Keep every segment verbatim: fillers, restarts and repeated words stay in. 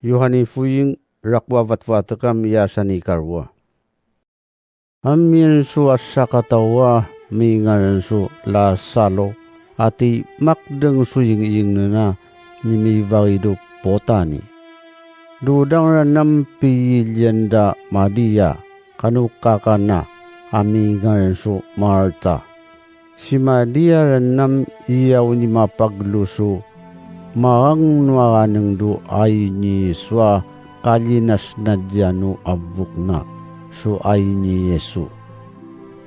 Yohani Fuing, rakua vatvatekam yasan ikarua. Amien su asakatawa mingaran su Lasalo, ati makdeng su ying ying nena nimi vagidu potani. Dudang ranam piyilian da Madia, kanu kakana, amingaran su Marta. Si Madia ranam iyau ni mapaglusu, maang nuaganeng du ai ni Yesua kalinas na dianu abukna, su ai ni Yesu.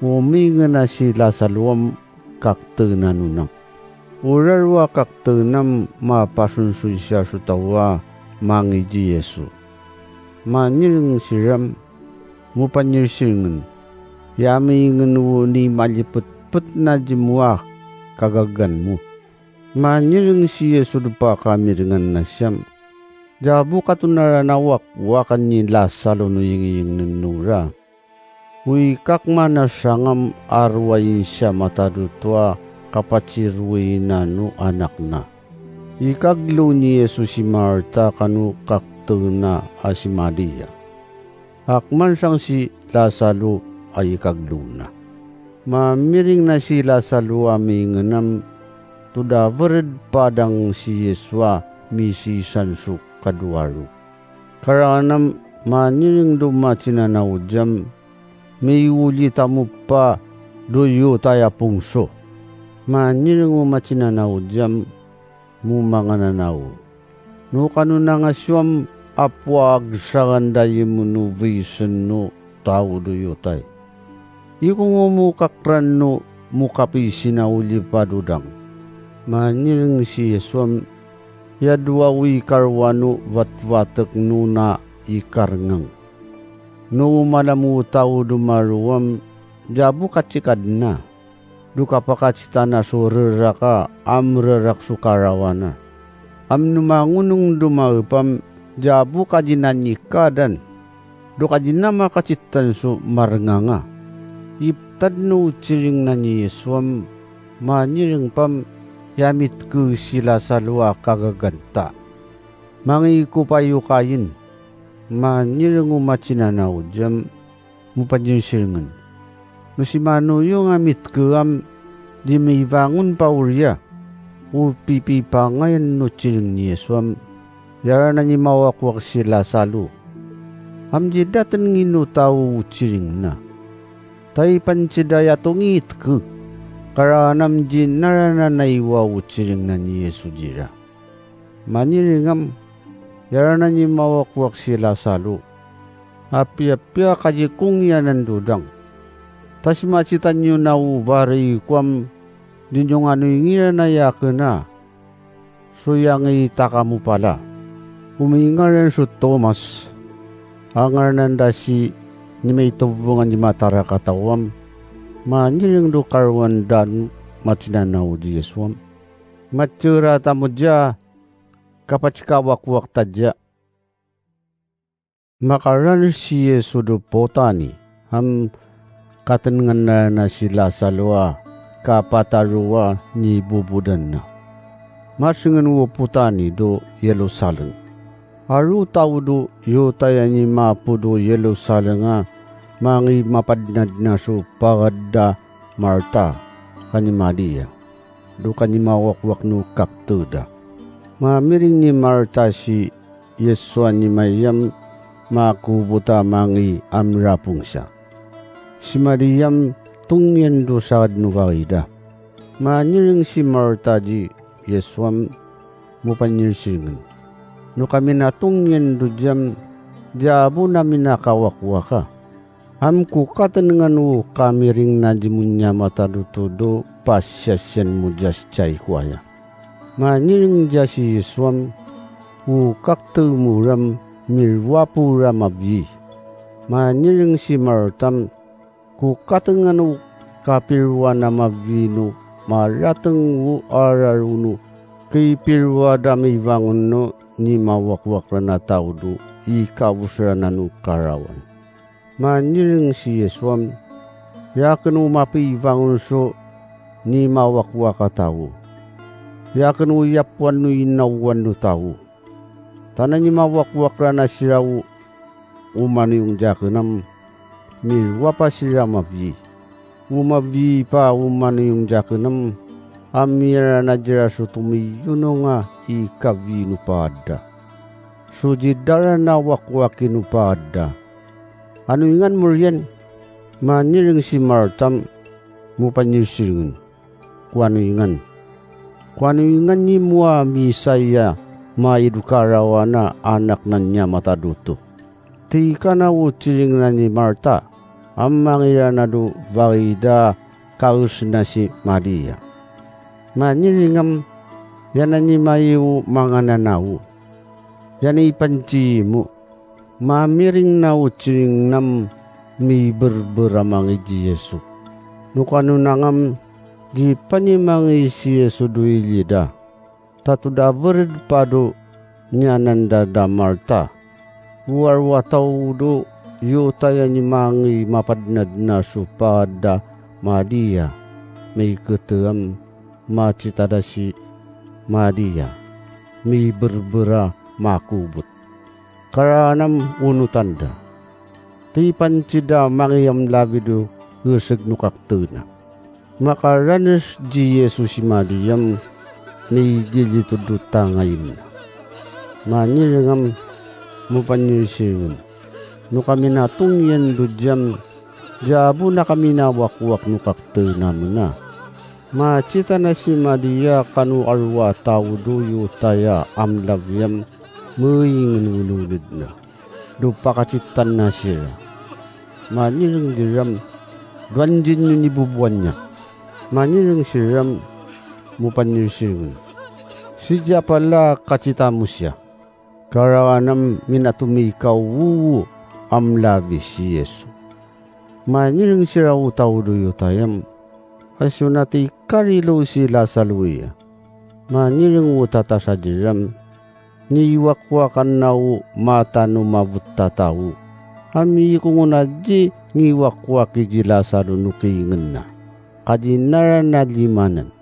Umingena si Lasaluam kakte nanunang. Urarua kaktenam mapasunsuisia su tawa mangiji Yesu. Manireng siram mupanyirsirengen. Yami ngen wu ni malipetpet na jimua kagagan mu. Manireng si Yesu dupa kamirengan na siam. Jabu katunara na wak wakan ni Lasalo nu ying ying nenura. Wi kak mana sangam arwain siam atadutua kapacirwi nanu anakna. Ikaglu ni Yesu si Marta kanu kaktena asi Madia. Akman sang si Lasalu ai kagluna. Mamiring na si Lasalu amingenam tuda vered padang si Yesua misisan su kaduaru. Karanam maniring du macinanau jam miwuli tamupa duyu taya pungso. Maniring u macinanau jam mumangananau. Nu kanu nangasuam apuag sagan dayi munu visen nu tau duyutai. Iku ngu mukakran nu mukapi sinauli padudang. Maniring si Yesuam yadua wi karwanu vatvatek nu na ikarngang. Nu malamu tau dumaruam jabu kacikadna. Duka pakacitana su reraka am rerak su karawana. Am numangunung dumaepam jabu kajinanyikadan. Duka jinama kacitan su marnganga. Iptad nu uciring na ni Yesuam maniring pam yamitku sila salua kagaganta. Mangi kupayukayin maniring umacinana ujam mupanjingsiringan. Nusimanu yung amit keam jimivangun pauria. Upipi pangayan nu ciring ni Yesuam. Yarana ni mawakwak sila salu. Am jidaten nginu tau uciring na. Tai pancida yatungi itke. Karanam jinarana na iwa uciring na ni Yesu jira. Maniringam yarana ni mawakwak sila salu. Apia-pia kajikung yanan dudang. Tasimacitan yu na uvari kuam dinyunganu ingirana yakena. Suyangi takamupala. Umingaran su Tomas. Angarnan dasi ni maitubungan di matara katawam. Maniring du karuan dan macinanau di Yesuam. Macera tamuja kapacikawakwak taja. Makaran si Yesu du potani am katenengan na sila salua kapatarua ni bubudan na. Masengen wu putani du Yerusalem. Aru tau du Yutaya ni mapu du Yerusalem a mangi mapadnad na su pagada Marta kani Maria. Duka ni mawakwak nu kakteda. Mamiring ni Marta si Yesuan ni mayam makubuta mangi amrapungsa. Si Mariam tungyan du sagad nu vagida. Maniring si Marta ji Yesuam mupanirsiringan. Nu kami na tungyan du jam jabu na minakawakwaka. Am kukatenengan wu kamiring na jimunya matadutudu pasiasian mujas cai kuaya. Maniring jasi Yesuam wu kaktemuram mirwapuram abyi. Maniring si Martam kukatenengan wu kapirwana mabyi nu marateng wu ararunu kipirwa dami vangun nu ni mawakwak rana taudu ikawus rana nu karawan. Maniring si Yesuam, yaken u mapi ivangun su ni mawakwak a tau. Yaken u yapuan nu inawan nu tau. Tanani mawakwak rana sira o, o manuyung jakenem, miruwa pa sira mawi. O mawi pa o manuyung jakenem, amiya rana jera so tomiyononga i kawi nopa adda. So jidda rana wakwaki nopa adda. Ano ingan moriyan, manireng si Martam, mopanirsirengen. Ko ano ingan. Ko ano ingan ni mowa misaya maido karawana anak nan niya matadoto. Tikana o tsiring na ni Marta, a mangirana do warida kaesna si Maria. Manireng am, yana ni mai o manganana o. Yana i pantsimo, mamiring na o tsiring nam miberber a mangi di Yesu. Nokano nangam di pani mangi si Yesu do ilida. Tato da wered pa do niyanan da da Marta. O arwataw do Yotaya ni mangi mapadnadna so pa da Maria. Mai keteam matsita da si Maria. Miberber a makobot. Karaanam onotan da. Ti pantsida mangi am lawi do geseg no kaktena. Makaranes di Yesu si Mariam, midigitod do tangayin. Manireng am, mopanirsirengen. No kami natong iyan do diyam, diya bo na kami nawakwak no kaktena mena. Matsita na si Maria kano arwataw do Yotaya am lawi am, meingen ononedna. Do pakatsitan na sira. Manireng diram, do anjin yo ni bobowan niya. Manireng siram, mopanirsirengen. Sidiya pala katsita mo siya. Karaanam minatomikaw o am lawi si Yesu. Manireng sira o taw do Yotaya am, a so natikarilo si Lasaro iya. Manireng o tatasa diram, niwakwakan na o mata no mawet a taw. A mikongon adi ngiwakwaki di Lasaro no kiingenna. Ka di narana limanan.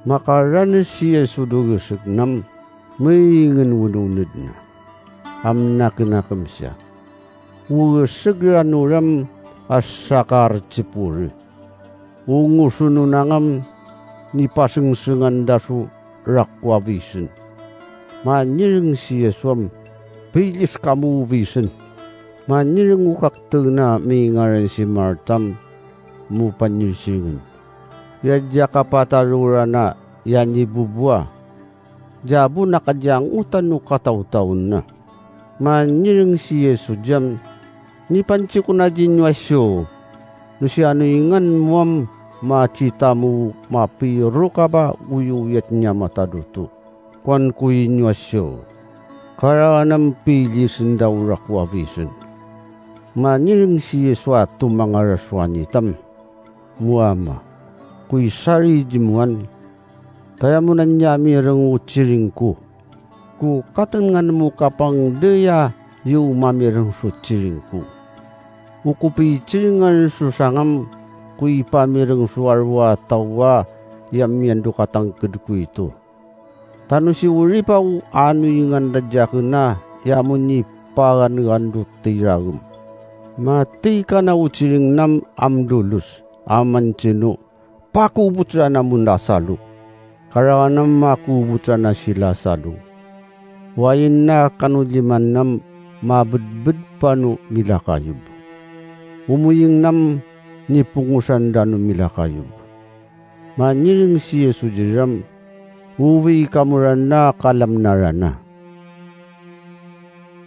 Makaranes si Yesu do geseg nam, meingen ononedna. Am nakenakem siya. O geseg rano ram a sakar tsipori. O ngosono nangam nipasengsenganda so rako a wisen. Manireng si Yesu am, pilis kamo wisen. Manireng o kaktena mingaran si Martam, mopanirsirengen. Ya diya kapataro rana ya ni bobowa. Diya bo na kadiyangotan o katawtawen na. Manireng si Yesu diyam, nipantsiko na di niyo a siyo. No si ano ingan mo am matsita mo mapiro ka ba oyoyat niya matadoto. Kowan ko i niyo a siyo. Karaanam pilisen da o rako a wisen. Manireng si Yesu a tomangaraso a nitam. Mo Ama, ko i sari di mowan, tayamonan niya mireng o tsiring ko. Ko katengan mo kapangdaya yo mamireng so tsiring ko. O kopitsiringan so sangam ko ipamireng so arwataw a iyam iyan do katangked ko ito. Tano si oripa o ano ingan da diyakena iyam o niparanegando tiraem. Mati kana o tsiring nam am dolos, a mantsino, pakobot rana mo Lasaro. Karaanam makobot rana si Lasaro. Wayen na kano liman nam mabedbed pa no milakayob. O moyeng nam nipongosan da no milakayob. Manireng si Yesu diram, owi kamo rana kalamna rana.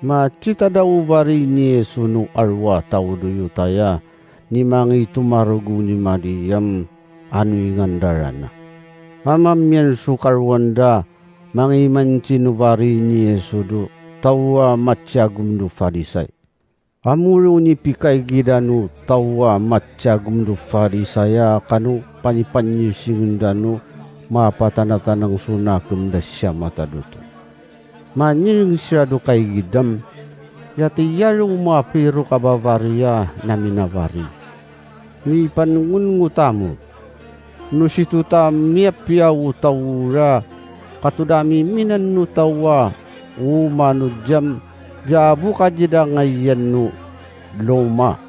Matsita da o wari ni Yesu no arwataw do Yotaya, ni mangitomarogo ni Mariam, ano ingan da rana. Amam iyan so karowan da, mangimantsino wari ni Yesu do taw a matsiyagom do Farisay. Amoro ni pikaygi da no taw a matsiyagom do Farisay a kano panipanirsirengen da no mapatanatanang so nakem da siya matadoto. Manireng siya do kaygi dam, ya tiyaro o mapiro ka ba wari a na minawari. Nipanongonongo tamo. No sito ta miyapiya o taw ra, kato da miminan no taw a Umanu jam jabu kajida ngaiyan nu loma.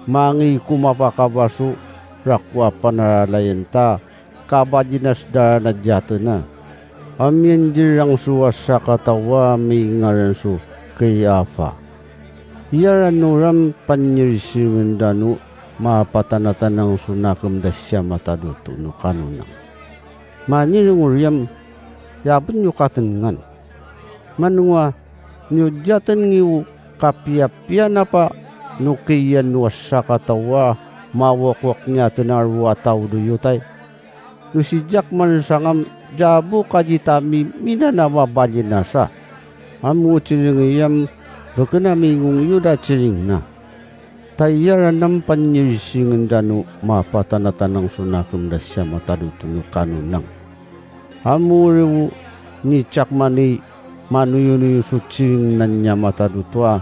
Mangi kumapakabasu rakwa panaralayan ta kabajinas darana jatena. Amiyan jirang su asakatawa mingaran su Kaiafa. Iyaran nuram panyirsingan danu mapatanatanang su nakem da siya matadutu nu kanunang. Manyiring uriyam, yabun yu katengan. Manwa, nyu jaten ngiwu kapiyapiya napa nukiyan wa sakatawa mawakwak niya tenar wa tau duyutay. Nu sijak man sangam jabu kajitami minana mabalinasa. Amu ciring iyam bekena mingung yuda ciring na. Tayara nampan nyirisingan danu mapatanatanang su nakem da siya matadutu nu kanunang. Amu riwu ni cakmani manuyunuyu su ciring nan niya matadutua,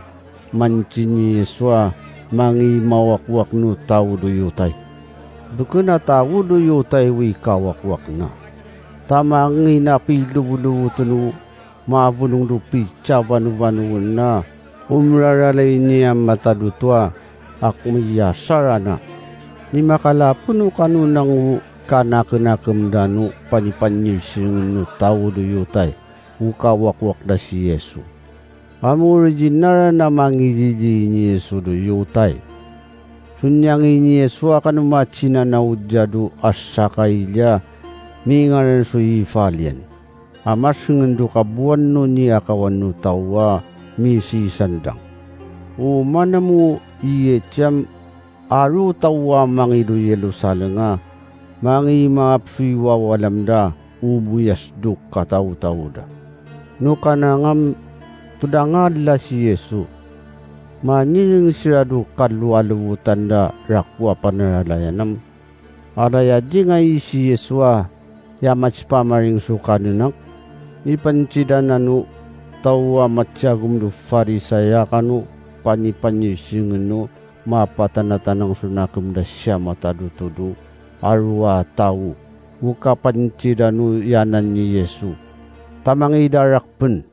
manci ni Yesua mangi mawakwak nu tau duyutay. Bekena tau duyutay wi kawakwak na. Tamangi na pilubuluwuten u mabunung dupi cabanubanu na umraralay niya matadutua ak miyasarana. Ni makalapun u kanunang u kanakenakem danu panipanyirsingan nu tau duyutay u kawakwak da si Yesu. Amu rijinara na mangijiji ni Yesu duyutay. Sunyangi ni Yesu akan macinana u jadu asakailya mingaran su ifaliyan. Amas ngendu kabuan nu ni akawan nu tawa misi sandang. Umanamu iye cam aru tawa mangidu Yerusalem nga mangi maap sui wawalam da ubuyas duk katau-tau da. Nu kanangam tudangad la si Yesu. Manyiring siradu kalu-aluwutan da rakwa panaralayanam. Adaya jingai si Yesu a ya macipamaring su kanenak. Ni pancidan anu tau a macagum du Farisaya kanu panipanyisingenu mapatanatanang su nakem da siya matadutudu arwa tau. Uka pancidan u yanan ni Yesu. Tamangi darak pen